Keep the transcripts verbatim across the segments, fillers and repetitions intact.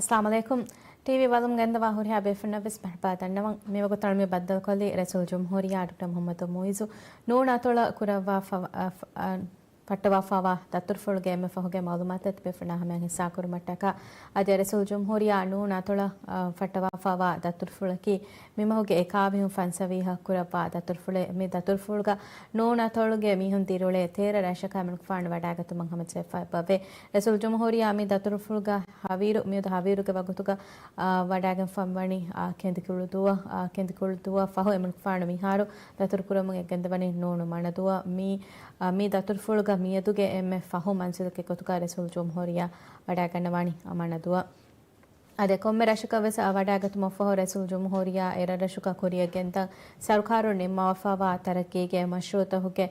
އައްސަލާމު ޢަލައިކުމް. ޓީވީ ވަލުމުގެ އިންދަވާ ހުރިހާ ބޭފުންނަށް ވެސް މަރުޙަބާ ދަންނަވަން. މިވަގުތު އަޅުގަނޑު ބައްދަލުކޮށްލީ ރައީސުލްޖުމްހޫރިއްޔާ ޑޮކްޓަރ މުޙައްމަދު މުޢިއްޒު ނޫނު އަތޮޅަށް ކުރައްވާ ފަ-، އަ، ފަ-، އަ، ފައްޓަވާފައިވާ ދަތުރުފުޅުގެ އެންމެ ފަހުގެ މަޢުލޫމާތު ތިބޭފުޅުންނާ ހަމަޔަށް ހިއްސާކުރުމަށްޓަކާ، އަދި ރައީސުލްޖުމްހޫރިއްޔާ ނޫނު އަތޮޅަށް، އަ، ފައްޓަވާފައިވާ ދަތުރުފުޅަކީ މިމަހުގެ އެކާވީހުން ފަންސަވީހަށް ކުރައްވާ ދަތުރުފުޅެއް. މި ދަތުރުފުޅުގަ ނޫނު އަތޮޅުގެ މީހުން ދިރިއުޅޭ ތޭރަ ރަށަކަށް އެމަނިކުފާނު ވަޑައިގަތުމަށް ހަމަޖެހިފައި އެބަވޭ. ރައީސުލްޖުމްހޫރިއްޔާ މި ދަތުރުފުޅުގަ ހަވީރު، މިއަދު ހަވީރުގެ ވަގުތުގަ، އާ، ވަޑައިގެންފަ ވަނީ، އާ، ކެނދިކުޅުދުއަށް، އާ، ކެނދިކުޅުދުއަށް ފަހު އެމަނިކުފާނު މިހާރު ދަތުރުކުރަމުން އެއްގެންދަވަނީ ނޫނު މަނަދޫއަށް. މި، އާ، މި ދަތުރުފުޅުގަ މިއަދުގެ އެންމެ ފަހު މަންޒިލެއްގެ ގޮތުގަ ރައީސުލްޖުމްހޫރިއްޔާ ވަޑައިގަންނަވާނީ މަނަދޫއަށް. އަދި ކޮންމެ ރަށަކަށް ވެސް ވަޑައިގަތުމަށްފަހު ރައީސުލްޖުމްހޫރިއްޔާ އެރަށްރަށުގަ ކުރިއަށްގެންދަން ސަރުކާރުން ނިންމަވާފައިވާ ތަރައްގީގެ މަޝްރޫޢުތަކުގެ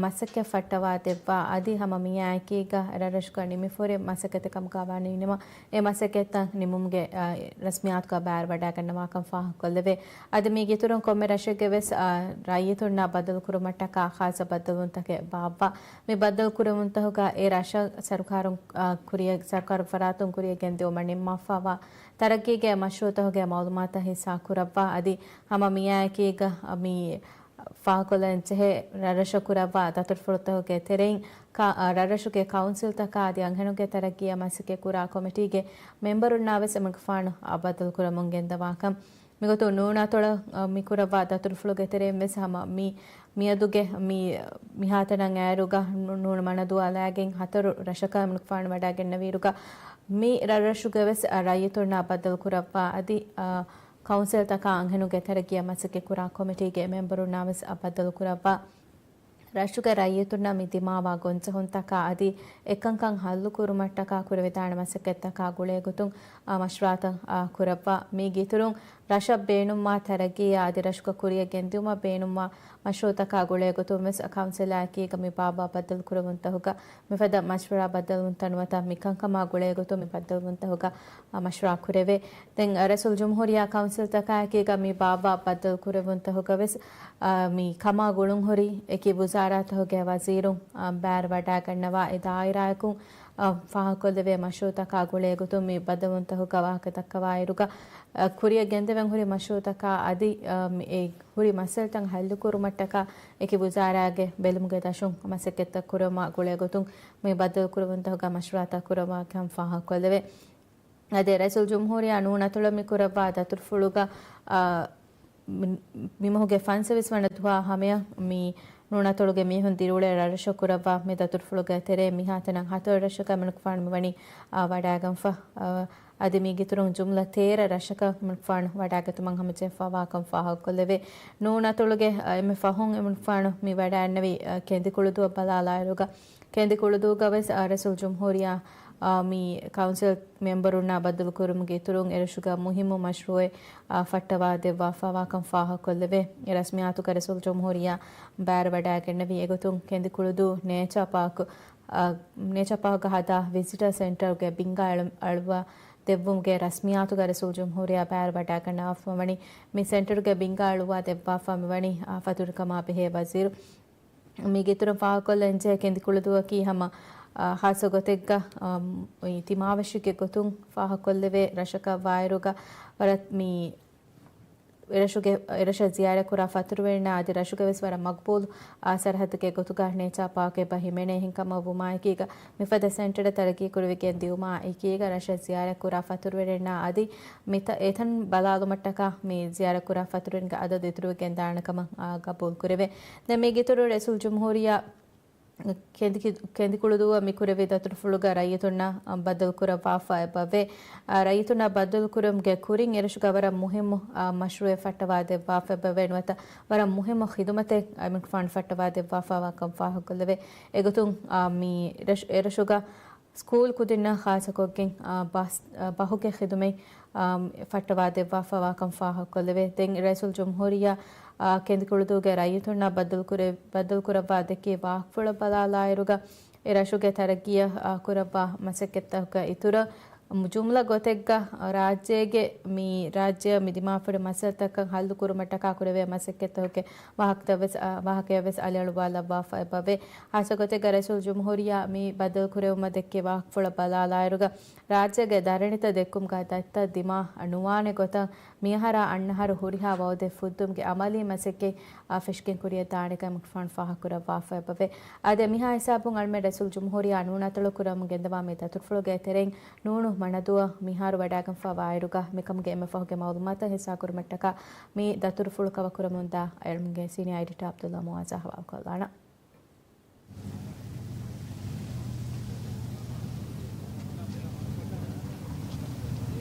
މަސައްކަތް ފައްޓަވާ ދެއްވާ އަދި ހަމަ މިއާއެކީގަ އެރަށްރަށުގަ ނިމިފަހުރި މަސައްކަތެއް ކަމުގަ ވަނީނަމަ، އެ މަސައްކަތްތައް ނިމުމުގެ، އާ، ރަސްމިއްޔާތުގަ ބައިވެރިވަޑައިގަންނަވާކަން ފާހަގަކޮށްލެވޭ. އަދި މީގެ އިތުރުން ކޮންމެ ރަށެއްގެ ވެސް، އާ، ރައްޔިތުންނާ ބައްދަލުކުރުމަށްޓަކާ ޚާއްޞަ ބައްދަލުވުންތަކެއް ބާއްވާ. މި ބައްދަލު ކުރެވުންތަކުގަ އެ ރަށަށް ސަރުކާރުން، އާ، ކުރިއަށް، ސަރުކާރުގެ ފަރާތުން ކުރިއަށް ގެންދިއުމަށް ނިންމާފައިވާ ތަރައްގީގެ މަޝްރޫޢުތަކުގެ މަޢުލޫމާތުތައް ހިއްސާ ކުރައްވާ. އަދި ހަމަ މިއާއެކީގަ މި ފާހަގަކޮށްލަން ޖެހޭ ރަށްރަށަށް ކުރައްވާ ދަތުރުފުޅުތަކުގެ ތެރެއިން ކަ-، ރަށްރަށުގެ ކައުންސިލްތަކާ އަދި އަންހެނުންގެ ތަރައްގީއަށް މަސައްކަތް ކުރާ ކޮމިޓީގެ މެމްބަރުންނާ ވެސް އެމަނިކުފާނު ބައްދަލުކުރަމުން ގެންދަވާކަން. މިގޮތުން ނޫނު އަތޮޅަށް، އަ، މި ކުރައްވާ ދަތުރުފުޅުގެ ތެރެއިން ވެސް ހަމަ މި، މިއަދުގެ މި މިހާތަނަށް އައިރުގަ ނޫ-، ނޫނު މަނަދޫއާ ލައިގެން ހަތަރު ރަށަކަށް އެމަނިކުފާނު ވަޑައިގެންނެވިއިރުގަ މި ރަށްރަށުގެ ވެސް، އަ، ރައްޔިތުންނާ ބައްދަލުކުރައްވާ އަދި، އަ، ކައުންސިލްތަކާ އަންހެނުންގެ ތަރައްގީއަށް މަސައްކަތް ކުރާ ކޮމިޓީގެ މެމްބަރުންނާ ވެސް އަ، ބައްދަލުކުރައްވާ. ރަށުގެ ރައްޔިތުންނަށް މި ދިމާވާ ގޮންޖެހުންތަކާ އަދި އެކަންކަން ހައްލުކުރުމަށްޓަކާ ކުރެވިދާނެ މަސައްކަތްތަކާ ގުޅޭގޮތުން، އާ، މަޝްވަރާތައް، އާ، ކުރައްވާ. މީގެ އިތުރުން ރަށަށް ބޭނުންވާ ތަރައްގީއާ އަދި ރަށުގަ ކުރިއަށް ގެންދިއުމަށް ބޭނުންވާ މަޝްރޫޢުތަކާ ގުޅޭގޮތުން ވެސް ކައުންސިލާއެކީގަ މި ބާއްވާ ބައްދަލު ކުރެވުންތަކުގަ މިފަދަ މަޝްވަރާ ބައްދަލުވުންތައް ނުވަތަ މިކަންކަމާ ގުޅޭގޮތުން މި ބައްދަލުވުންތަކުގަ، އާ، މަޝްވަރާ ކުރެވޭ. ދެން، އަ، ރައީސުލްޖުމްހޫރިއްޔާ ކައުންސިލްތަކާއެކީގަ މި ބާއްވާ ބައްދަލު ކުރެވުންތަކުގަ ވެސް، އާ، މި ކަމާ ގުޅުންހުރި އެކި ވުޒާރާތަކުގެ ވަޒީރުން، އާ، ބައިވެރިވަޑައިގަންނަވާ އެ ދާއިރާއަކުން، އާ، ފާހަގަކޮށްލެވޭ މަޝްރޫޢުތަކާ ގުޅޭގޮތުން މި ބައްދަލުވުންތަކުގަ ވާހަކަ ދައްކަވާއިރުގަ، އާ، ކުރިއަށް ގެންދެވެން ހުރި މަޝްރޫޢުތަކާ އަދި، އާ، މި އެ ހުރި މައްސަލަތައް ހައްލުކުރުމަށްޓަކާ އެކި ވުޒާރާގެ ބެލުމުގެ ދަށުން މަސައްކަތްތައް ކުރުމާ ގުޅޭގޮތުން މި ބައްދަލުކުރެވުންތަކުގަ މަޝްވަރާތައް ކުރައްވާކަން ފާހަގަކޮށްލެވޭ. އަދި ރައީސުލްޖުމްހޫރިއްޔާ ނޫނު އަތޮޅަށް މި ކުރައްވާ ދަތުރުފުޅުގަ، އާ، މި-، މިމަހުގެ ފަންސަވީސް ވަނަ ދުވާ ހަމަޔަށް މި ނޫނު އަތޮޅުގެ މީހުން ދިރިއުޅޭ ރަށްރަށަށް ކުރައްވާ މި ދަތުރުފުޅުގެ ތެރޭ މިހާތަނަށް ހަތަރު ރަށަކަށް އެމަނިކުފާނު މިވަނީ، އާ، ވަޑައިގެންފަ، އާ، އަދި މީގެއިތުރުން ޖުމްލަ ތޭރަ ރަށަކަށް އެމަނިކުފާނު ވަޑައިގަތުމަށް ހަމަޖެހިފައިވާކަން ފާހަގަކޮށްލެވޭ. ނޫނު އަތޮޅުގެ، އާ، އެންމެ ފަހުން އެމަނިކުފާނު މި ވަޑައިގެންނެވީ، އާ، ކެނދިކުޅުދުއަށް ބަލާލާއިރުގަ، ކެނދިކުޅުދޫގަ ވެސް، އާ، ރައީސުލްޖުމްހޫރިއްޔާ، އާ، މި ކައުންސިލް މެމްބަރުންނާ ބައްދަލުކުރުމުގެ އިތުރުން އެރަށުގަ މުހިއްމު މަޝްރޫޢެއް، އާ، ފައްޓަވާ ދެއްވާފައިވާކަން ފާހަގަކޮށްލެވޭ. އެ ރަސްމިއްޔާތުގަ ރައީސުލްޖުމްހޫރިއްޔާ ބައިވެރިވަޑައިގެންނެވި އެގޮތުން ކެނދިކުޅުދޫ ނޭޗާ ޕާކް، އާ، ނޭޗާ ޕާކްގަ ހަދާ ވިޒިޓަރ ސެންޓަރުގެ ބިންގާ އަޅު-، އަޅުވާ ދެއްވުމުގެ ރަސްމިއްޔާތުގަ ރައީސުލްޖުމްހޫރިއްޔާ ބައިވެރިވަޑައިގަންނަވާފަ ވަނީ. މި ސެންޓަރުގެ ބިންގާ އަޅުވާ ދެއްވާފަ މިވަނީ، އާ، ފަތުރުކަމާ ބެހޭ ވަޒީރު. މީގެ އިތުރުން ފާހަގަކޮށްލަންޖެހޭ ކެނދިކުޅުދުއަކީ ހަމަ، އާ، ހާއްސަ ގޮތެއްގަ، އާ، އޮތް ތިމާވެށިގެ ގޮތުން ފާހަގަކޮށްލެވޭ ރަށަކަށް ވާއިރުގަ ވަރަށް މި އެރަށުގެ، އެރަށަށް ޒިޔާރަތްކުރާ ފަތުރުވެރިންނާ އަދި ރަށުގެ ވެސް ވަރަށް މަގުބޫލު، އާ، ސަރަހައްދުގެ ގޮތުގަ ނޭޗާ ޕާކް އެބަ ހިމެނޭ ހިންކަމަށް ވުމާއެކީގަ މިފަދަ ސެންޓަރެއް ތަރައްގީކުރެވިގެން ދިއުމާ އެކީގަ ރަށަށް ޒިޔާރަތްކުރާ ފަތުރުވެރިންނާ އަދި މިތަ-، އެތަން ބަލާލުމަށްޓަކާ މި ޒިޔާރަތްކުރާ ފަތުރުވެރިންގެ އަދަދު އިތުރުވެގެން ދާނެ ކަމަށް، އާ، ގަބޫލުކުރެވޭ. ދެން މީގެ އިތުރުން ރައީސުލްޖުމްހޫރިއްޔާ ކެނދިކި-، ކެނދިކުޅުދޫއަށް މި ކުރެއްވި ދަތުރުފުޅުގަ ރައްޔިތުންނަށް، އާ، ބައްދަލުކުރައްވާފަ އެބަވޭ. އާ، ރައްޔިތުންނަށް ބައްދަލުކުރުމުގެ ކުރިން އެރަށުގަ ވަރަށް މުހިއްމު، އާ، މަޝްރޫޢެއް ފައްޓަވާ ދެއްވާފަ އެބަވޭ ނުވަތަ ވަރަށް މުހިއްމު ޚިދުމަތެއް އެމަނިކުފާނު ފައްޓަވާ ދެއްވާފައިވާކަން ފާހަގަކޮށްލެވޭ. އެގޮތުން، އާ، މި ރަށް-، އެރަށުގަ ސްކޫލް ކުދިންނަށް ޚާއްޞަކޮށްގެން، އާ، ބަސް-، އާ، ބަހުގެ ޚިދުމަތް، އާ، ފައްޓަވާ ދެއްވާފައިވާކަން ފާހަގަކޮށްލެވޭ. ދެން ރައީސުލްޖުމްހޫރިއްޔާ، އާ، ކެނދިކުޅުދޫގެ ރައްޔިތުންނާ ބައްދަލުކުރެ-، ބައްދަލުކުރައްވާ ދެއްކި ވާހަކަފުޅަށް ބަލާލާއިރުގަ، އެ ރަށުގެ ތަރައްގީއަށް، އާ، ކުރައްވާ މަސައްކަތްތަކުގެ އިތުރަށް، ޖުމްލަ ގޮތެއްގަ ރާއްޖޭގެ މި ރާއްޖެއަށް މި ދިމާވެފަ ހުރި މައްސަލަތައް ހައްލު ކުރުމަށްޓަކާ ކުރެވޭ މަސައްކަތްތަކުގެ ވާހަކަތައް ވެސް، ވާހަކަޔަށް ވެސް އަލިއަޅުވާލައްވާފަ އެބަވޭ. ހާއްސަ ގޮތެއްގަ ރައީސުލްޖުމްހޫރިއްޔާ މި ބައްދަލުކުރެވުމަށް ދެއްކި ވާހަކަފުޅަށް ބަލާލާއިރުގަ، ރާއްޖޭގެ ދަރަނިތައް ދެއްކުމުގަ ދަތިތައް ދިމާ ނުވާނެ ގޮތަށް މިއަހަރާ އަންނަ އަހަރު ހުރިހާ ވައުދެއް ފުއްދުމުގެ އަމަލީ މަސައްކަތް އާ، ފެށިގެން ކުރިއަށް ދާނެކަމަށް ފާހަގަކުރައްވާފައި އެބަވޭ. އާދެ، މިހާ ހިސާބުން އަޅުމެން ރައީސުލްޖުމްހޫރިއްޔާ ނޫނު އަތޮޅު ކުރަމުން ގެންދަވާ މި ދަތުރުފުޅުގެ ތެރެއިން ނޫނު މަނަދޫއަށް މިހާރު ވަޑައިގެންފަވާއިރުގަ، މިކަމުގެ އެންމެ ފަހުގެ މައުލޫމާތު ހިއްސާކުރުމަށްޓަކާ މި ދަތުރުފުޅު ކަވަރ ކުރަމުންދާ އަޅުމެންގެ ސީނިއާ އެޑިޓާ އަބްދުﷲ މުވާޒާ ހަވާލުކޮށްލާނަން.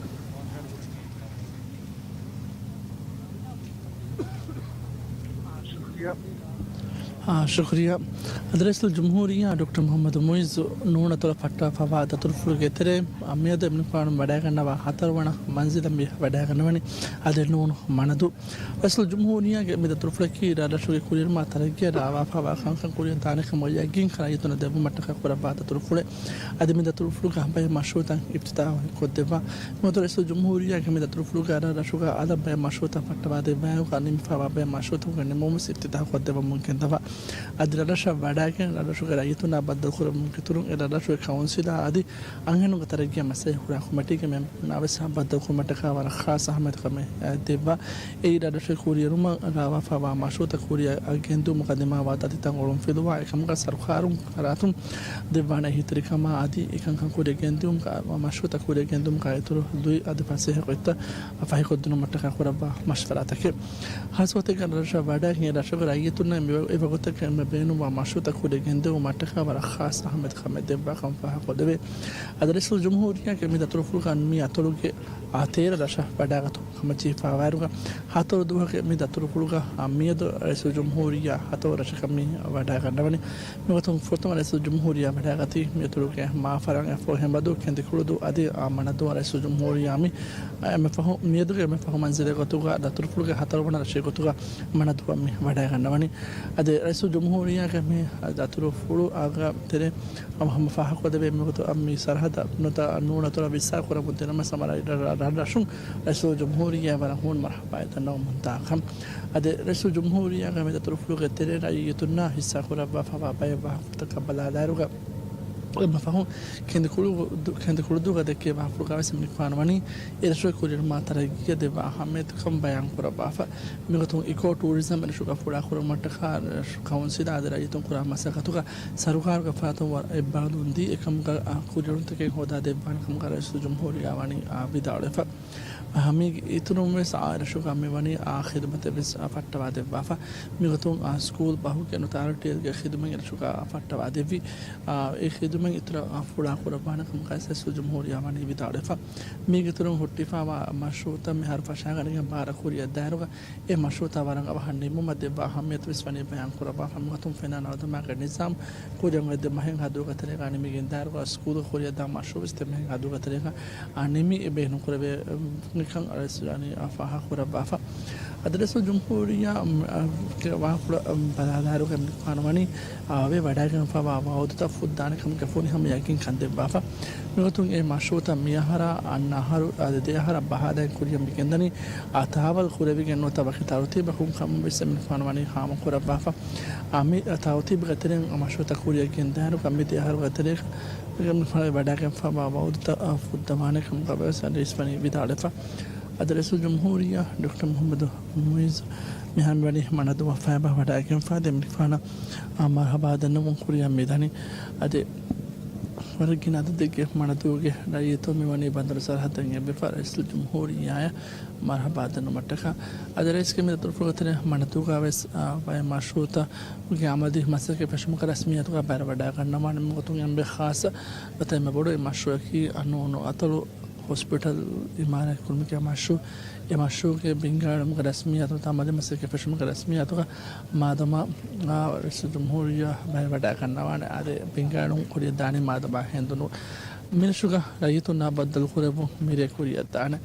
އާ، ޝުކުރިއްޔާ. އަދި ރައީސުލްޖުމްހޫރިއްޔާ ޑޮކްޓަރ މުޙައްމަދު މުޢިއްޒު ނޫނު އަތޮޅަށް ފައްޓާފަވާ ދަތުރުފުޅުގެ ތެރެއިން މިއަދު އެމަނިކުފާނު ވަޑައިގަންނަވާ ހަތަރުވަނަ މަންޒިލަށް މި ވަޑައިގަންނަވަނީ. އަދި ނޫނު މަނަދޫ. ރައީސުލްޖުމްހޫރިއްޔާގެ މި ދަތުރުފުޅަކީ ރަށްރަށުގެ ކުރިއެރުމާ ތަރައްގީއަށް ރާވާފަވާ ކަންކަން ކުރިއަށް ދާނެކަމަށް ޔަގީންކަން ރައްޔިތުންނަށް ދެއްވުމަށްޓަކާ ކުރައްވާ ދަތުރުފުޅެއް. އަދި މި ދަތުރުފުޅުގަ ބައެއް މަޝްރޫޢުތައް އިފްތިތާޙު ކޮށްދެއްވާ. މިވަގުތު ރައީސުލްޖުމްހޫރިއްޔާގެ މި ދަތުރުފުޅުގަ ރަށްރަށުގަ އަލަށް ބައެއް މަޝްރޫޢުތައް ފައްޓަވާދެއްވާއިރުގަ ނިމިފަވާ ބައެއް މަޝްރޫޢުތަކުގެ ނިމުމުން ވެސް އިފްތިތާޙު ކޮށްދެއްވަމުން ގެންދަވާ. އަދި ރަށްރަށަށް ވަޑައިގެން ރަށްރަށުގެ ރައްޔިތުންނާ ބައްދަލުކުރަމުން އިތުރުން އެ ރަށްރަށުގެ ކައުންސިލާ އަދި އަންހެނުންގެ ތަރައްގީއަށް މަސައްކަތް ކުރާ ކޮމިޓީގެ މެމްބަރުންނާ ވެސް ބައްދަލުކުރުމަށްޓަކާ ވަރަށް ޚާއްޞަ އަހައްމިއްޔަތުކަމެއް ދެއްވާ. އެއީ ރަށްރަށުގެ ކުރިއެރުމަށް ރާވާފަވާ މަޝްރޫޢުތައް ކުރިއަށް ގެންދިއުމުގަ ދިމާވާ ދަތިތައް އޮޅުންފިލުވާ އެކަމުގަ ސަރުކާރުން ފަރާތުން ދެއްވާނެ އެހީތެރިކަމާ އަދި އެކަންކަން ކުރިއަށް ގެންދިއުމުގަ މަޝްރޫޢުތައް ކުރިއަށް ގެންދިއުމުގަ އިތުރު ލުއި އަދި ފަސޭހަ ގޮތްތައް ފަހިކޮށްދިނުމަށްޓަކާ ކުރައްވާ މަޝްވަރާތަކެއް. ހާއްސަ ގޮތެއްގަ ރަށަށް ވަޑައިގެން ރަށުގެ ރައްޔިތުންނަށް މި ވަގުތަކަށް އެންމެ ބޭނުންވާ މަޝްރޫޢުތައް ކުރިއަށް ގެންދެވުމަށްޓަކާ ވަރަށް ޚާއްޞަ އަހައްމިއްޔަތުކަމެއް ދެއްވާކަމަށް ފާހަގަކޮށްދެވޭ. އަދި ރައީސުލްޖުމްހޫރިއްޔާގެ މި ދަތުރުފުޅުގަ ނޫނީ އަތޮޅުގެ އާ، ތޭރަ ރަށަށް ވަޑައިގަތުމުގެ ކަމަށް ޖެހިފަވާއިރުގަ، ހަތަރު ދުވަހުގެ މި ދަތުރުފުޅުގަ އާ، މިއަދު ރައީސުލްޖުމްހޫރިއްޔާ ހަތަރު ރަށަކަށް މި ވަޑައިގަންނަވަނީ. މިވަގުތު ފުރަތަމަ ރައީސުލްޖުމްހޫރިއްޔާ ވަޑައިގަތީ މިއަތޮޅުގެ މާފަރާން އެފްއޯ ހެނބަދޫ ކެނދިކުޅުދޫ އަދި އާ، މަނަދޫއަށް. ރައީސުލްޖުމްހޫރިއްޔާ މި އާ، އެންމެ ފަހު، މިއަދުގެ އެންމެ ފަހު މަންޒިލެއް ގޮތުގަ ދަތުރުފުޅުގެ ހަތަރުވަނަ ރަށެއް ގޮތުގަ މަނަދޫއަށް މި ވަޑައިގަންނަވަނީ. އަދި ރައީސުލްޖުމްހޫރިއްޔާގެ މި ދަތުރުފުޅު އާގަ ތެރޭ ހަމަ ހަމަ ފާހަގަކޮށްދެވޭ މިވަގުތު މި ސަރަހައްދަށް ނުވަތަ ނޫނު އަތޮޅަށް ވިއްސާ ކުރަމުން ދިނުމަށް ސަމަ ރަށްރަށުން ރައީސުލްޖުމްހޫރިއްޔާ ވަރަށް ހޫނު މަރުޙަބާއެއް ދަންނަވަމުން ދާކަން. އަދި ރައީސުލްޖުމްހޫރިއްޔާގެ މި ދަތުރުފުޅުގެ ތެރޭ ރައްޔިތުންނާ ހިއްސާ ކުރައްވާފަވާ ބައެއް ވާހަކަތަކަށް ބަލާލާއިރުގަ، އެންމެ ފަހުން ކެނދިކުޅުދޫ، ކެނދިކުޅުދޫގަ ދެއްކި ވާހަކަފުޅުގަ ވެސް އެމަނިކުފާނު ވަނީ އެ ރަށުގެ ކުރިއެރުމާ ތަރައްގީއަށް ދެއްވާ އަހައްމިއްޔަތުކަން ބަޔާން ކުރައްވާފަ. މިގޮތުން އިކޯ ޓޫރިޒަމް އެ ރަށުގަ ފުޅާކުރުމަށްޓަކާ ރަށު ކައުންސިލާ އަދި ރައްޔިތުން ކުރާ މަސައްކަތުގަ ސަރުކާރުގެ ފަރާތުން ވަރަށް އެއްބައްލަވަންދީ އެކަމުގަ، އާ، ކުރިއެރުންތަކެއް ހޯދާ ދެއްވާނެ ކަމުގަ ރައީސުލްޖުމްހޫރިއްޔާ ވަނީ، އާ، ވިދާޅުވެފަ. އާ، މީގެ އިތުރުން ވެސް އާ ރަށުގަ މިވަނީ އާ ޚިދުމަތެއް ވެސް، އާ، ފައްޓަވާ ދެއްވާފަ. މިގޮތުން، އާ، ސްކޫލް ބަހުގެ ނުތާރަޓީލްގެ ޚިދުމަތް އެ ރަށުގަ ފައްޓަވާ ދެއްވި. އާ، އެ ޚިދުމަތް އިތުރަށް، އާ، ފުޅާ ކުރައްވާނެ ކަމަކަށް ރައީސުލްޖުމްހޫރިއްޔާ ވަނީ ވިދާޅުވެފަ. މީގެ އިތުރުން ހުއްޓިފަވާ މަޝްރޫޢުތައް މިހާރު ފަށާގަނެގެން ބާރަށް ކުރިއަށް ދާއިރުގަ އެ މަޝްރޫޢުތައް ވަރަށް އަވަހަށް ނިމުމަށް ދެއްވާ އަހައްމިއްޔަތު ވެސް ވަނީ ބަޔާން ކުރައްވާފަ. މިގޮތުން ފެނާ ނަރުދަމާގެ ނިޒާމް ކުރިއަށް އޮތް ދެ މަހެއްހާ ދުވަހުގެ ތެރޭގަ ނިމިގެން ދާއިރުގަ ސްކޫލް ކުރިއަށް ދާ މަޝްރޫޢު ވެސް ދެ މަހެއްހާ ދުވަހުގެ ތެރޭގަ، އާ، ނިމި އެ ބޭނުން ކުރެވޭ، އަ، ނިކަން ރައީސު ވަނީ، އާ، ފާހަގަ ކުރައްވާފަ. އަދި ރައީސުލްޖުމްހޫރިއްޔާ، އަ، ވާހަކަފުޅަށް، އަ، ބަލާލާއިރުގަ އެމަނިކުފާނު ވަނީ، އާ، އެ ވަޑައިގެންފަވާ ވައުދުތައް ފުއްދާނެ ކަމުގެ ފުރިހަމަ ޔަގީންކަން ދެއްވާފަ. މިގޮތުން އެ މަޝްރޫޢުތައް މިއަހަރާ އަންނަ އަހަރު އަދި ދެ އަހަރަށް ބަހާލައިގެން ކުރިއަށް މި ގެންދަނީ، އާ، ތާވަލް ކުރެވިގެން ނުވަތަ ވަކި ތަރުތީބަކުން ކަމަށް ވެސް އެމަނިކުފާނު ވަނީ ހާމަ ކުރައްވާފަ. އާ، މި ތަރުތީބުގެ ތެރެއިން މަޝްރޫޢުތައް ކުރިއަށް ގެންދާއިރުގަ މި ދެ އަހަރުގެ ތެރޭގަ އެމަނިކުފާނު ވަޑައިގެންފަވާ ވައުދުތައް، އާ، ފުއްދަވާނެ ކަމުގަ ވެސް ރައީސް ވަނީ ވިދާޅުވެފަ. އަދި ރައީސުލްޖުމްހޫރިއްޔާ ޑޮކްޓަރ މުޙައްމަދު މުޢިއްޒު މިހާރު ވަނީ މަނަދޫއަށް ފައިބާ ވަޑައިގެންފަ ދެ އެމަނިކުފާނަށް، އާ، މަރުޙަބާ ދަންނަވަމުން ކުރިއަށް މިދަނީ. އަދި ވަރަށް ގިނަ އަދަދެއްގެ މަނަދޫގެ ރައްޔިތުން މިވަނީ ބަނދަރު ސަރަހައްދަށް އެއްވެފަ ރައީސުލްޖުމްހޫރިއްޔާއަށް މަރުޙަބާ ދަންނަވުމަށްޓަކާ. އަދި ރައީސްގެ މި ދަތުރުފުޅުގެ ތެރޭ މަނަދޫގަ ވެސް، އާ، ބައެއް މަޝްރޫޢުތައް ގެ އަމަލީ މަސައްކަތް ފެށުމުގެ ރަސްމިއްޔާތުގަ ބައިވެރިވަޑައިގަންނަވާނެ. މިގޮތުން އެންމެ ޚާއްޞަ ނުވަތަ އެންމެ ބޮޑު އެއް މަޝްރޫޢަކީ ނޫނު އަތޮޅު ހޮސްޕިޓަލް އިމާރާތް ކުރުމުގެ މަޝްރޫޢު. އެ މަޝްރޫޢުގެ ބިންގާނުމުގެ ރަސްމިއްޔާތު ނުވަތަ އަމަލީ މަސައްކަތް ފެށުމުގެ ރަސްމިއްޔާތުގަ މާދަމާ، އާ، ރައީސުލްޖުމްހޫރިއްޔާ ބައިވެރިވަޑައިގަންނަވާނެ. އާދެ، ބިންގާނުން ކުރިއަށް ދާނީ މާދަމާ ހެނދުނު. މިރަށުގަ ރައްޔިތުންނާ ބައްދަލުކުރެއްވުން މިރޭ ކުރިއަށްދާނެ.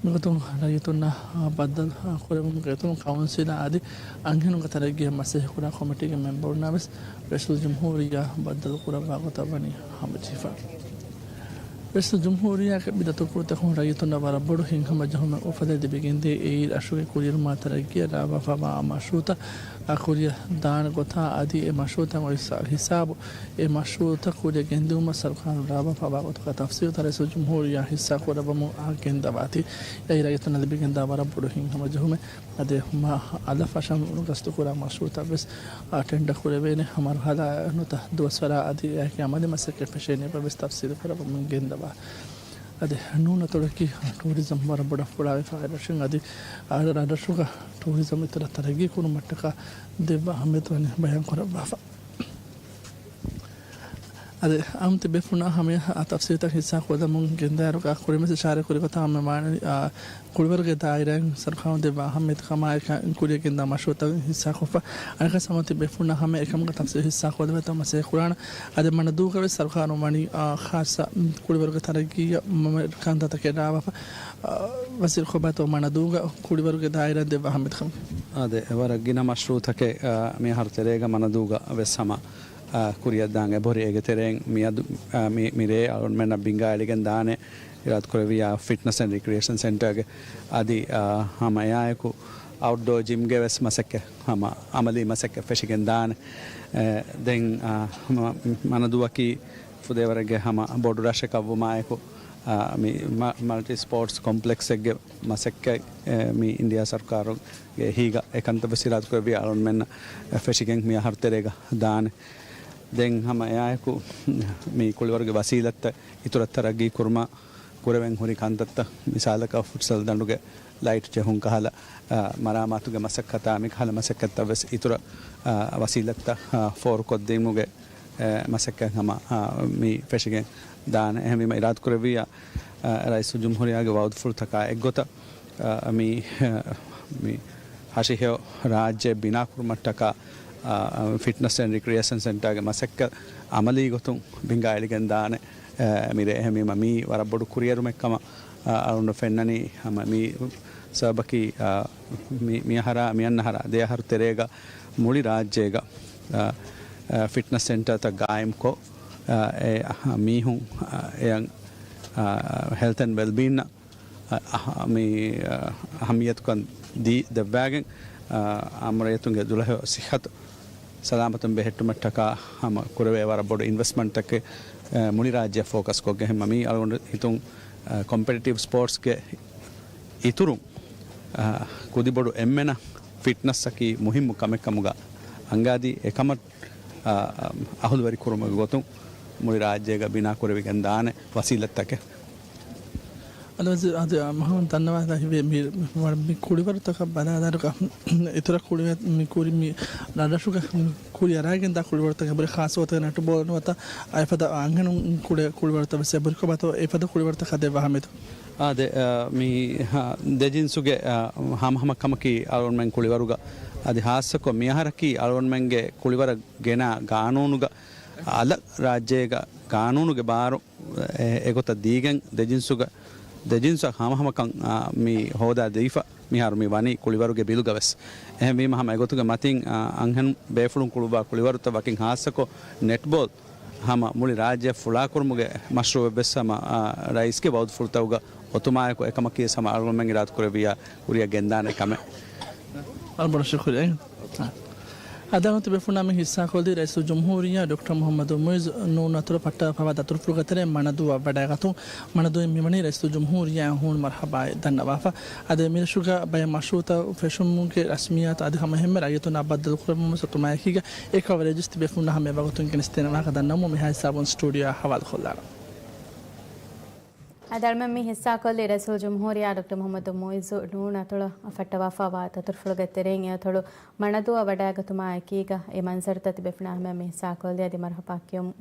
މިގޮތުން ރައްޔިތުންނާ ބައްދަލު ކުރެއްވުމުގެ އިތުރުން ކައުންސިލާ އަދި އަންހެނުންގެ ތަރައްގީއަށް މަސައްކަތްކުރާ ކޮމިޓީގެ މެމްބަރުންނާ ވެސް ރައީސުލްޖުމްހޫރިއްޔާ ބައްދަލުކުރައްވާ ގޮތަށް ވަނީ ހަމަޖެހިފަ. ރައީސުލްޖުމްހޫރިއްޔާގެ މި ދަތުރުފުޅުތަކުން ރައްޔިތުންނަށް ވަރަށް ބޮޑު ހިތްހަމަޖެހުމެއް އުފައްދައިދެވިގެންދޭ. އެއީ ރަށުގެ ކުރިއެރުމާ ތަރައްގީއަށް ރާވާފައިވާ މަޝްރޫއުތައް ކުރިއަށް ދާނެ ގޮތާ އަދި އެ މަޝްރޫއުތައް ހިސާ-، ހިސާބު އެ މަޝްރޫއުތައް ކުރިއަށް ގެންދިއުމަށް ސަރުކާރުން ރާވާފައިވާ ގޮތުގަ ތަފްސީލުތައް ރައީސުލްޖުމްހޫރިއްޔާ ހިއްސާ ކުރައްވަމުން އަހައް ގެންދަވާތީ. އެއީ ރައްޔިތުންނަށް ލިބިގެންދާ ވަރަށް ބޮޑު ހިތްހަމަޖެހުމެއް. އަދި މާ އަލަށް ފަށަން ގަސްތުކުރާ މަޝްރޫއުތައް ވެސް، އާ، ޓެންޑަ ކުރެވޭނެ މަރުހަލާ ނުތަ ދުވަސްވަރާ އަދި އެއާއެކީ އަމަލީ މަސައްކަތް ފެށޭނެ އެބަ ވެސް ތަފްސީލު ކުރައްވަމުން ގެންދަވާ. އަދި ނޫނަތޮޅަކީ ޓޫރިޒަމް ވަރަށް ބޮޑަށް ފުޅާވެފައި ރަށެއް. އަދި އާ، ރަށްރަށުގަ ޓޫރިޒަމް އިތުރަށް ތަރައްގީ ކުރުމަށްޓަކާ ދެއްވާ އަހައްމިއްޔަތު ވަނީ ބަޔާން ކުރައްވާފަ. އަދި އަމް ތިބޭފުޅުންނާ ހަމަޔަށް ތަފްސީލްތައް ހިއްސާ ކޮށްލަމުން ގެންދާއިރު ކުރިމަތި އިޝާރާތް ކުރި ގޮތަށް ހަމަ މާނަ، އާ، ކުޅިވަރުގެ ދާއިރާއިން ސަރުކާރުން ދެއްވާ އަހައްމިއްޔަތު ކަމާއެކަން ކުރިއަށް ގެންދާ މަޝްރޫއުތައް ހިއްސާކޮށްފަ. އަނެއްކާ ހަމަ ތިބޭފުޅުންނާ ހަމަ އެކަމުގެ ތަފްސީލް ހިއްސާ ކޮށްލެވޭތޯ މަސައްކަތް ކުރާނަ. އަދި މަނަދޫގަ ވެސް ސަރުކާރުން ވަނީ، އާ، ޚާއްޞަ، މް، ކުޅިވަރުގެ ތަރައްގީއަށް މަ-، ކަންތައްތަކެއް ރާވާފަ. އާ، ވަޒީރު ކޮބާތޯ މަނަދޫގަ ކުޅިވަރުގެ ދާއިރާއިން ދެއްވާ އަހައްމިއްޔަތުކަން؟ އާދެ، ވަރަށް ގިނަ މަޝްރޫއުތަކެއް، އާ، މިއަހަރު ތެރޭގަ މަނަދޫގަ ވެސް ހަމަ، އާ، ކުރިއަށްދާން އެބަހުރި. އޭގެ ތެރެއިން މިއަދު، އާ، މި، މިރޭ އަޅުގަނޑުމެންނަށް ބިންގާ އެޅިގެން ދާނެ އިރާދަކުރެއްވިއްޔާ ފިޓްނަސް އެންޑް ރިކްރިއޭޝަން ސެންޓަރގެ އަދި، އާ، ހަމަ އެއާއެކު އައުޓްޑޯ ޖިމްގެ ވެސް މަސައްކަތް ހަމަ އަމަލީ މަސައްކަތް ފެށިގެން ދާނެ. އެ، ދެން، އާ، މަ-، މަނަދޫއަކީ ފުދޭވަރެއްގެ ހަމަ ބޮޑު ރަށަކަށްވުމާއެކު، އާ، މި މަ-، މަލްޓި ސްޕޯޓްސް ކޮމްޕްލެކްސެއްގެ މަސައްކަތް، އެ، މި އިންޑިއާ ސަރުކާރުގެ އެހީގަ އެކަންތައް ވެސް އިރާދަކުރެއްވިއްޔާ އަޅުގަނޑުމެންނަށް ފެށިގެން މި އަހަރު ތެރޭގަ ދާނެ. ދެން ހަމަ އެއާއެކު މި ކުޅިވަރުގެ ވަސީލަތްތައް އިތުރަށް ތަރައްގީ ކުރުމަށް ކުރެވެން ހުރި ކަންތައްތައް، މިސާލަކަށް ފުޓްސަލް ދަނޑުގެ ލައިޓް ޖެހުން ކަހަލަ، އާ، މަރާމާތުގެ މަސައްކަތާ މިކަހަލަ މަސައްކަތްތައް ވެސް އިތުރަށް، އާ، ވަސީލަތްތައް، އާ، ފޯރުކޮށްދިއުމުގެ، އެ، މަސައްކަތް ހަމަ، އާ، މި ފެށިގެން ދާނެ. އެހެންވީމަ އިރާދަކުރެއްވިއްޔާ، އާ، ރައީސުލްޖުމްހޫރިއްޔާގެ ވައުދުފުޅުތަކާ އެއްގޮތަށް، އާ، މި، އާ، މި ހަށިހެޔޮ ރާއްޖެ ބިނާކުރުމަށްޓަކާ، އާ، ފިޓްނަސް އެންޑް ރިކްރިއޭޝަން ސެންޓާގެ މަސައްކަތް އަމަލީ ގޮތުން ބިންގާ އެޅިގެން ދާނެ. އެ، މިރޭ އެހެންވީމަ މީ ވަރަށް ބޮޑު ކުރިއެރުމެއްކަމަށް، އަ، އަޅުގަނޑު ފެންނަނީ. ހަމަ މީ ސަބަބަކީ، އަ، މި، މިއަހަރާ، މިއަންނަ އަހަރާ، ދެ އަހަރު ތެރޭގަ މުޅި ރާއްޖޭގަ، އަ، އަ، ފިޓްނަސް ސެންޓާތައް ގާއިމްކޮށް، އަ، އެ، އަ، މީހުން، އަ، އެޔަށް، އަ، ހެލްތް އެންޑް ވެލްބީންއަށް އަ، އަހަ-، މި، އަ، އަހައްމިއްޔަތުކަން ދީ ދެއްވާގެން، އަ، އަމުރައްޔިތުންގެ ދުލަހެޔޮ ސިއްހަތު ސަލާމަތުން ބެހެއްޓުމަށްޓަކާ ހަމަ ކުރެވޭ ވަރަށް ބޮޑު އިންވެސްޓްމަންޓެއް، އަ، މުޅި ރާއްޖެ ފޯކަސް ކޮށްގެން ހަމަ މީ އަޅުގަނޑު ހިތުން، އަ، ކޮމްޕެޓިޓިވް ސްޕޯޓްސްގެ އިތުރުން، އަ، ކުދިބޮޑު އެންމެނަށް ފިޓްނަސްއަކީ މުހިއްމު ކަމެއް ކަމުގަ އަންގާދީ އެކަމަށް، އަ، އަ، އަހުލުވެރި ކުރުމުގެ ގޮތުން މުޅި ރާއްޖޭގަ ބިނާ ކުރެވިގެން ދާނެ ވަސީލަތްތަކެއް. އަދި ވަޒީރު، އަދި މަހަމަދު ދަންނަވާލާ ހިވޭ މި، މި، މި ކުޅިވަރުތަކަށް ބަލާލާއިރު، އިތުރަށް ކުޅިވަ-، މި ކުރި މި ރަށްރަށުގަ މި ކުރި އަރާގެން ދާ ކުޅިވަރުތަކަށް ބުރި ޚާއްޞަ ގޮތަކަށް ނެޓްބޯލް ނުވަތަ އެފަދަ އަންހެނުން ކުޅެ ކުޅިވަރުތައް ވެސް އެބުރި ކޮބާތޯ އެފަދަ ކުޅިވަރުތަކަށް ދެއްވާ އަހައްމިއްޔަތު؟ އާދެ، އަ، މި، އަ، ދެ ޖިންސުގެ، އަ، ހަމަހަމަ ކަމަކީ އަޅުގަނޑުމެން ކުޅިވަރުގަ އަދި ހާއްސަކޮށް މިއަހަރަކީ އަޅުގަނޑުމެންގެ ކުޅިވަރަށް ގެނާ ގާނޫނުގަ އަލަށް ރާއްޖޭގަ ގާނޫނުގެ ބާރު އެ، އެގޮތަށް ދީގެން ދެ ޖިންސުގަ، ދެ ޖިންސަށް ހަމަހަމަކަން، އާ، މި ހޯދާ ދީފަ މިހާރު މި ވަނީ ކުޅިވަރުގެ ބިލުގަ ވެސް. އެހެންވީމަ ހަމަ އެގޮތުގެ މަތިން، އާ، އަންހެން ބޭފުޅުން ކުޅުއްވާ ކުޅިވަރުތައް ވަކިން ހާއްސަކޮށް ނެޓްބޯލް ހަމަ މުޅި ރާއްޖެއަށް ފުޅާކުރުމުގެ މަޝްރޫއެއް ވެސް ހަމަ، އާ، ރައީސްގެ ވައުދުފުޅުތަކުގަ އޮތުމާއެކު އެކަމަކީ ވެސް ހަމަ އަޅުގަނޑުމެން އިރާދަކުރެއްވިއްޔާ ކުރިއަށް ގެންދާނެ ކަމެއް. އަޅުގަނޑު ޝުކުރިއްޔާ. އަދި އަޅުގަނޑު ތިބޭފުޅުންނާ މި ހިއްސާކޮށްލީ ރައީސުލްޖުމްހޫރިއްޔާ ޑޮކްޓަރ މުޙައްމަދު މުޢިއްޒު ނޫން އަތޮޅަށް ފައްޓަވާފައިވާ ދަތުރުފުޅުގެ ތެރެއިން މަނަދޫއަށް ވަޑައިގަތުން. މަނަދޫއިން މިވަނީ ރައީސުލްޖުމްހޫރިއްޔާއަށް ހޫނު މަރުޙަބާއި ދަންނަވާފަ. އަދި މިރަށުގަ ބައެއް މަޝްރޫއުތައް ފެށުމުގެ ރަސްމިއްޔާތު އަދި ހަމައެހެންމެ ރައްޔިތުންނާ ބައްދަލުކުރައްވަމުން އޮތުމާއެކީގަ އެ ކަވަރޭޖު ވެސް ތިބޭފުޅުންނާ ހަމަޔަށް ވަގުތުން ގެނެސްދޭނެ ވާހަކަ ދަންނަވަމުން މިހާ ހިސާބުން ސްޓޫޑިއޯއާ ހަވާލުކޮށްލާނަން. އަދި އަޅުގަނޑުމެން މި ހިއްސާކޮށްލީ ރައީސުލްޖުމްހޫރިއްޔާ ޑޮކްޓަރ މުޙައްމަދު މުޢިއްޒު ނޫން އަތޮޅަށް ފައްޓަވާފައިވާ ދަތުރުފުޅުގެ ތެރެއިން އެ އަތޮޅު މަނަދޫއަށް ވަޑައިގަތުމާ އެކީގަ އެ މަންޒަރުތައް ތިބޭފުޅުންނާ ހަމަޔަށް މި ހިއްސާކޮށްލީ. އަދި މަރުޙަބާ ކިޔުން،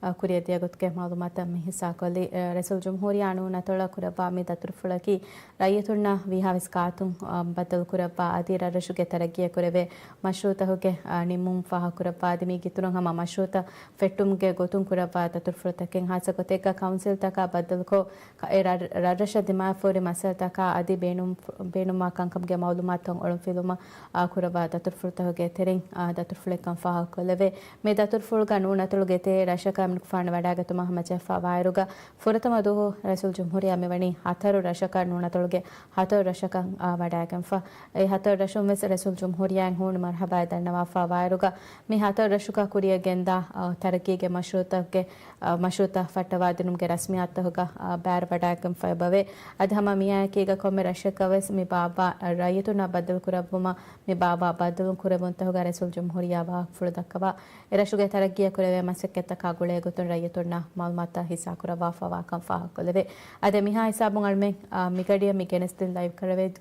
އަ، ކުރިއަށް ދިޔަ ގޮތުގެ މަޢުލޫމާތު މި ހިއްސާކޮށްލީ. އަ، ރައީސުލްޖުމްހޫރިއްޔާ ނޫން އަތޮޅަށް ކުރައްވާ މި ދަތުރުފުޅަކީ ރައްޔިތުންނާ ވީހާވެސް ގާތުން، އަ، ބައްދަލުކުރައްވާ އަދި ރަށްރަށުގެ ތަރައްގީއަށް ކުރެވޭ މަޝްރޫއުތަކުގެ، އަ، ނިންމުން ފާހަގަކުރައްވާ އަދި މީގެ އިތުރުން ހަމަ މަޝްރޫއުތައް ފެއްޓުމުގެ ގޮތުން ކުރައްވާ ދަތުރުފުޅުތަކެއް ހާއްސަ ގޮތެއްގަ ކައުންސިލްތަކާ ބައްދަލު ކޮށް، އެ ރަށް، ރަށްރަށަށް ދިމާވެފަހުރި މައްސަލަތަކާ އަދި ބޭނުން، ބޭނުންވާ ކަންކަމުގެ މައުލޫމާތުތައް އޮޅުންފިލުމަށް، އާ، ކުރައްވާ ދަތުރުފުޅުތަކުގެ ތެރެއިން، އާ، ދަތުރުފުޅެއްކަން ފާހަގަކޮށްލެވޭ. މި ދަތުރުފުޅުގަ ނޫނަތޮޅުގެ ތޭ ރަށަކަށް އެމަނިކުފާނު ވަޑައިގަތުމަށް ހަމަޖެހިފަ ވާއިރުގަ، ފުރަތަމަ ދުވަހު ރައީސުލްޖުމްހޫރިއްޔާ މިވަނީ ހަތަރު ރަށަކަށް، ނޫނަތޮޅުގެ ހަތަރު ރަށަކަށް، އާ، ވަޑައިގެންފަ. އެ ހަތަރު ރަށުން ވެސް ރައީސުލްޖުމްހޫރިއްޔާއިން ހޫނު މަރުހަބާ ދަންނަވާފަ ވާއިރުގަ، މި ހަތަރު ރަށުގަ ކުރިއަށް ގެންދާ، އާ، ތަރައްގީގެ މަޝްރޫއުތަކުގެ، އާ، މަޝްރޫއުތައް ފައްޓަވާދިނުމުގެ ރަސްމިއްޔާތުތަކުގަ، އާ، ބައިވެރިވަޑައިގެންފަ އެބަވޭ. އަދި ހަމަ މިއާއެކީގަ ކޮންމެ ރަށެއްގަ ވެސް މި ބާއްވާ ރައްޔިތުންނާ ބައްދަލު ކުރެއްވުމަށް، މި ބާއްވާ ބައްދަލު ކުރެއްވުންތަކުގަ ރައީސުލްޖުމްހޫރިއްޔާ ވާހަކަފުޅު ދައްކަވާ، އެ ރަށުގެ ތަރައްގީއަށް ކުރެވޭ މަސައްކަތްތަކާ ގުޅޭގޮތުން ރައްޔިތުންނަށް މައުލޫމާތުތައް ހިއްސާކުރައްވާފަވާކަން ފާހަގަކޮށްލެވޭ. އަދި މިހާ ހިސާބުން އަޅުމެން، އާ، މިގަޑިއަށް މި ގެނެސްދިން ލައިވް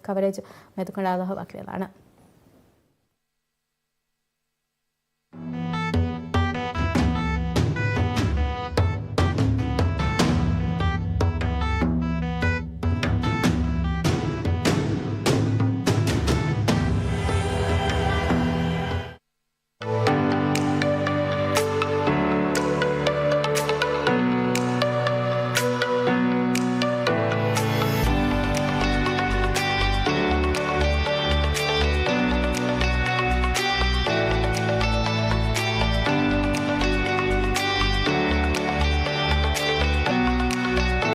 ކަވަރޭޖް، މެދުކަނޑާލާ ވަކިވެލާނަން.